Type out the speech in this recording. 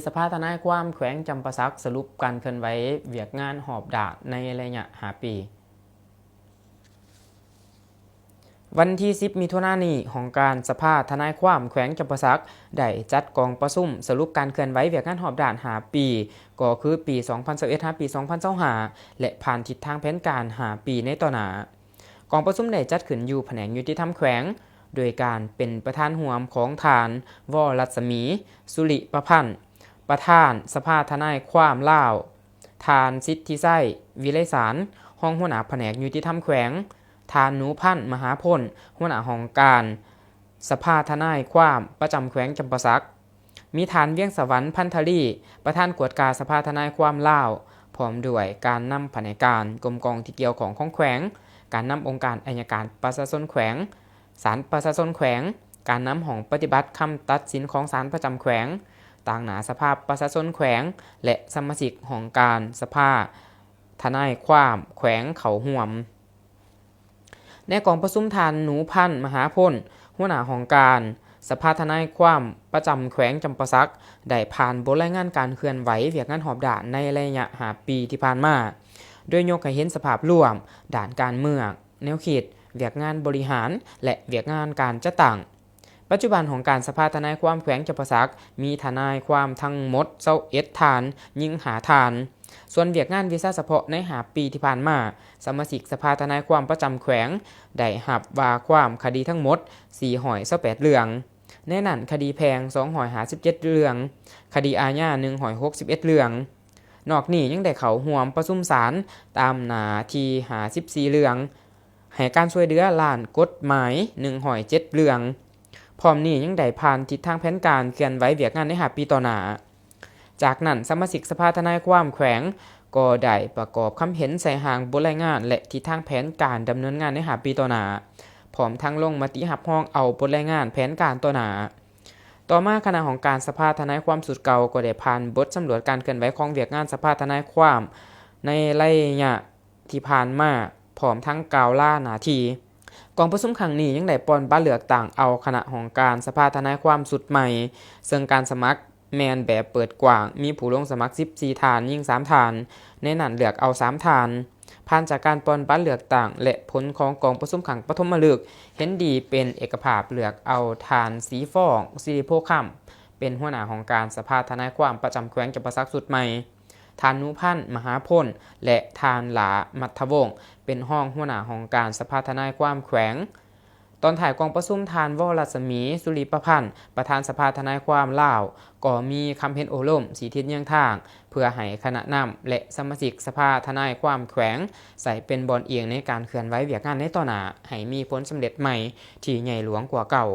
ສະພາທະນາຍຄວາມແຂວງຈຳປາສັກສະຫຼຸບການເຄື່ອນໄຫວວຽກງານຮອບດ້ານໃນໄລຍະຫ້າປີ. ວັນທີສິບ ມິຖຸນານີ້, ຫ້ອງການສະພາທະນາຍຄວາມແຂວງຈຳປາສັກ ໄດ້ຈັດກອງປະຊຸມສະຫຼຸບການເຄື່ອນໄຫວວຽກງານຮອບດ້ານຫ້າປີ, ກໍຄືປີສອງພັນຊາວເອັດ ຫາ ປີສອງພັນຊາວຫ້າ ແລະ ຜ່ານທິດທາງແຜນການຫ້າປີໃນຕໍ່ໜ້າ. ກອງປະຊຸມໄດ້ຈັດຂຶ້ນຢູ່ພະແນກຍຸຕິທຳແຂວງ, ໂດຍການເປັນປະທານຮ່ວມຂອງທ່ານ ວໍ ລັດສະໝີ ສຸລິປະພັນ ປະທານສະພາທະນາຍຄວາມລາວ, ທ່ານ ສິດທິໄຊ ວິໄລສານ ຮອງຫົວໜ້າພະແນກຍຸຕິທຳແຂວງ, ທ່ານ ໜູພັນ ມະຫາພົນ ຫົວໜ້າຫ້ອງການສະພາທະນາຍຄວາມປະຈຳແຂວງຈຳປາສັກ, ມີທ່ານ ວຽງສະຫວັນ ພັນທະລີ ປະທານກວດກາສະພາທະນາຍຄວາມລາວ, ພ້ອມດ້ວຍການນຳພະແນກການ, ກົມກອງທີ່ກ່ຽວຂ້ອງຂອງແຂວງ, ການນຳອົງການໄອຍະການປະຊາຊົນແຂວງ, ສານປະຊາຊົນແຂວງ, ການນຳຫ້ອງປະຕິບັດຄຳຕັດສິນຂອງສານປະຈຳແຂວງ, ຕາງໜ້າສະພາປະຊາຊົນແຂວງ ແລະ ສະມາຊິກຫ້ອງການສະພາທະນາຍຄວາມແຂວງເຂົ້າຮ່ວມ. ໃນກອງປະຊຸມ, ທ່ານ ໜູພັນ ມະຫາພົນ ຫົວໜ້າຫ້ອງການສະພາທະນາຍຄວາມປະຈຳແຂວງຈຳປາສັກ ໄດ້ຜ່ານບົດລາຍງານການເຄື່ອນໄຫວວຽກງານຮອບດ້ານໃນໄລຍະຫ້າປີທີ່ຜ່ານມາ, ໂດຍຍົກໃຫ້ເຫັນສະພາບລວມດ້ານການເມືອງ, ແນວຄິດ, ວຽກງານບໍລິຫານ ແລະ ວຽກງານການຈັດຕັ້ງ. ປັດຈຸບັນ, ຫ້ອງການສະພາທະນາຍຄວາມແຂວງຈຳປາສັກ ມີທະນາຍຄວາມທັງໝົດຊາວເອັດທ່ານ, ຍິງຫ້າທ່ານ. ສ່ວນວຽກງານວິຊາສະເພາະໃນຫ້າປີທີ່ຜ່ານມາ, ສະມາຊິກສະພາທະນາຍຄວາມປະຈຳແຂວງ ໄດ້ຮັບວ່າຄວາມຄະດີທັງໝົດສີ່ຮ້ອຍຊາວແປດເລື່ອງ, ໃນນັ້ນຄະດີແພ່ງສອງຮ້ອຍຫ້າສິບເຈັດເລື່ອງ, ຄະດີອາຍາໜຶ່ງຮ້ອຍຫົກສິບເອັດເລື່ອງ. ນອກນີ້ຍັງໄດ້ເຂົ້າຮ່ວມປະຊຸມສານຕາມໜ້າທີ່ຫ້າສິບສີ່ເລື່ອງ, ໃຫ້ການຊ່ວຍເຫຼືອດ້ານກົດໝາຍໜຶ່ງຮ້ອຍເຈັດເລື່ອງ. ພ້ອມນີ້ຍັງໄດ້ຜ່ານທິດທາງແຜນການເຄື່ອນໄຫວວຽກງານໃນຫ້າປີຕໍ່ໜ້າ. ຈາກນັ້ນ, ສະມາຊິກສະພາທະນາຍຄວາມແຂວງກໍໄດ້ປະກອບຄຳເຫັນໃສ່ຮ່າງບົດລາຍງານ ແລະ ທິດທາງແຜນການດຳເນີນງານໃນຫ້າປີຕໍ່ໜ້າ, ພ້ອມທັງລົງມະຕິຮັບຮອງເອົາບົດລາຍງານແຜນການຕໍ່ໜ້າ. ຕໍ່ມາ, ຄະນະຫ້ອງການສະພາທະນາຍຄວາມຊຸດເກົ່າກໍໄດ້ຜ່ານບົດສຳຫຼວດການເຄື່ອນໄຫວຂອງວຽກງານສະພາທະນາຍຄວາມໃນໄລຍະທີ່ຜ່ານມາ, ພ້ອມທັງກ່າວລາໜ້າທີ່. ກອງປະຊຸມຄັ້ງນີ້ຍັງໄດ້ປ່ອນບັດເລືອກຕັ້ງເອົາຄະນະຫ້ອງການສະພາທະນາຍຄວາມຊຸດໃໝ່, ເຊິ່ງການສະໝັກແມ່ນແບບເປີດກວ້າງ, ມີຜູ້ລົງສະໝັກສິບສີ່ທ່ານ, ຍິງສາມທ່ານ, ໃນນັ້ນເລືອກເອົາສາມທ່ານ. ຜ່ານຈາກການປ່ອນບັດເລືອກຕັ້ງ ແລະ ຜົນຂອງກອງປະຊຸມຄັ້ງປະຖົມມະລຶກ ເຫັນດີເປັນເອກະພາບເລືອກເອົາທ່ານ ສີຟອງ ສິລິໂພຄຳ ເປັນຫົວໜ້າຫ້ອງການສະພາທະນາຍຄວາມປະຈຳແຂວງຈຳປາສັກຊຸດໃໝ່, ທ່ານ ໜູພັນ ມະຫາພົນ ແລະ ທ່ານ ຫຼ້າ ມັດທະວົງ ເປັນຮອງຫົວໜ້າຫ້ອງການສະພາທະນາຍຄວາມແຂວງ. ຕອນທ້າຍກອງປະຊຸມ, ທ່ານ ວໍ ລັດສະໝີ ສຸລິປະພັນ ປະທານສະພາທະນາຍຄວາມລາວ ກໍມີຄຳເຫັນໂອ້ລົມຊີ້ທິດເຍືອງທາງ ເພື່ອໃຫ້ຄະນະນຳ ແລະ ສະມາຊິກສະພາທະນາຍຄວາມແຂວງ ໃຊ້ເປັນບ່ອນອີງໃນການເຄື່ອນໄຫວວຽກງານໃນຕໍ່ໜ້າ ໃຫ້ມີຜົນສຳເລັດໃໝ່ທີ່ໃຫຍ່ຫຼວງກວ່າເກົ່າ.